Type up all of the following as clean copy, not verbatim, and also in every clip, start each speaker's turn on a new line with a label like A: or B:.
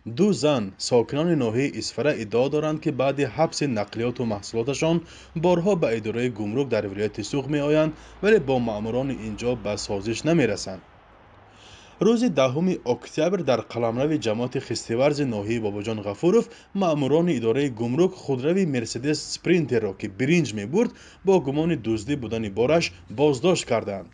A: Ду зан, сокинони ноҳияи Исфара, иддао доранд, ки баъди ҳабси нақлиёту маҳсулоташон борҳо ба идораи гумрук дар вилояти Суғд меоянд, вале бо маъмурони ин ҷо ба созиш намерасанд. Рӯзи 10 октябр дар қаламрави ҷамоати Хистеварзи ноҳияи Бобоҷон Ғафуров маъмурони идораи гумрук худрави Мерседес Спринтерро, ки биринҷ мебурд, бо гумони дуздӣ будани бораш боздошт карданд.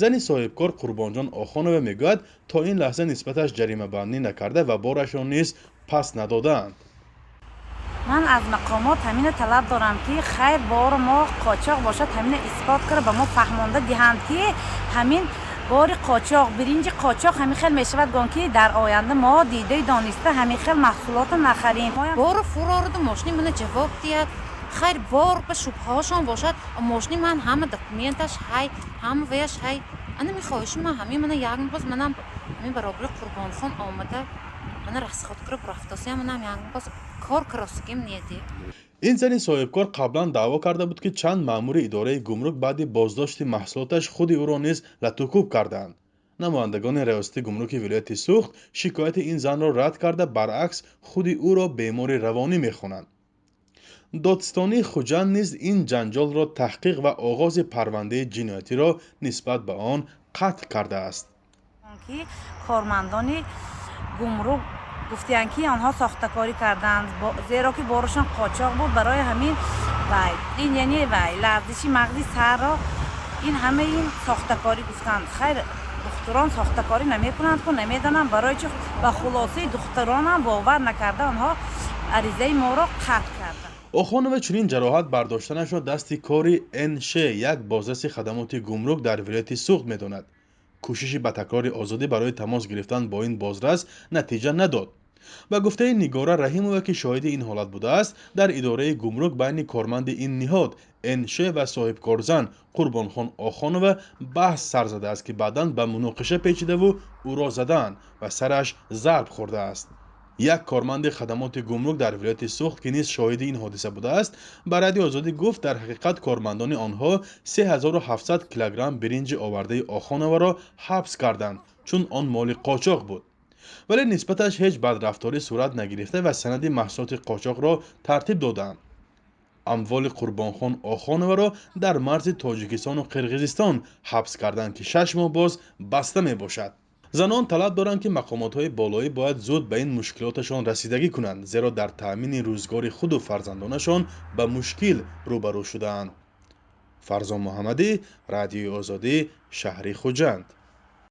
A: Зани соҳибкор Қурбонҷон Охонова мегӯяд, то ин лаҳза нисбаташ ҷаримабандӣ накарда ва борашро низ пас надодаанд.
B: Ман аз мақомот ҳамина талаб дорам, ки хайр, бору мо қочоқ бошад, ҳамина исбот кара, ба мо фаҳмонда диҳанд, ки ҳамин бори қочоқ, биринҷи қочоқ ҳамин хел мешавад, гон ки дар оянда мо дидаи дониста ҳамин хел маҳсулотро нахарем.
C: Бору фурораду мошини мана ҷавоб диҳад. Хайр, бор ба шубҳаҳошон бошад, мошини ман ҳама документаш ҳай, ҳама ваяш ҳай. Ана ми хоҳиши ман ҳамин. Мана як боз манам ҳамин баробари Қурбонхон омада, мана расход кара бурафтосиям, манам як боз кор каросигим неди.
A: Ин зани соҳибкор қаблан даъво карда буд, ки чанд маъмури идораи гумрук баъди боздошти маҳсулоташ худи ӯро низ латукӯб кардаанд. Намояндагони раёсати гумруки вилояти Суғд шикояти ин занро рад карда, баръакс, худи ӯро бемори равонӣ мехонанд. Додситонии Хуҷанд низ ин ҷанҷолро таҳқиқ ва оғози парвандаи ҷиноятиро нисбат ба он қатъ кардааст.
B: Ки кормандони гумрук гуфтиянд, ки онҳо сохтакорӣ карданд, зеро ки борашон қочоқ буд. Барои ҳамин вай ин, яъне вай ларзиши мағзи сарро, ин ҳама ин сохтакорӣ гуфтанд. Хайр, духтурон сохтакорӣ намекунанд ку. Намедонам, барои чи ба хулосаи духтуронам бовар накарда, онҳо аризаи моро қатъ карданд.
A: Охонова чунин ҷароҳат бардоштанашро дасти кори НШ, як бозраси хадамоти гумрук дар вилояти Суғд, медонад. Кӯшиши ба такрори Озодӣ барои тамос гирифтан бо ин бозрас натиҷа надод. Ба гуфтаи Нигора Раҳимова, ки шоҳиди ин ҳолат будааст, дар идораи гумрук байни корманди ин ниҳод НШ ва соҳибкорзан Қурбонхон Охонова баҳс сар задааст, ки баъдан ба муноқиша печидаву ӯро задаанд ва сараш зарб хӯрдааст. Як корманди хадамоти гумрук дар вилояти Суғд, ки низ шоҳиди ин ҳодиса будааст, ба Радиои Озодӣ гуфт, дар ҳақиқат кормандони онҳо 3700 килограмм биринҷи овардаи Охоноваро ҳабс карданд, чун он моли қочоқ буд, вале нисбаташ ҳеҷ бадрафторӣ сурат нагирифта ва санади маҳсулоти қочоқро тартиб доданд. Амволи Қурбонхон Охоноваро дар марзи Тоҷикистону Қирғизистон ҳабс карданд, ки 6 моҳ боз баста мебошад. Занон талаб доранд, ки мақомотҳои болоӣ бояд зуд ба ин мушкилоташон расидагӣ кунанд, зеро дар таъмини рӯзгори худу фарзандонашон ба мушкил рӯбарӯ шудаанд. Фарзон Муҳаммадӣ, Радиои Озодӣ, шаҳри Хуҷанд.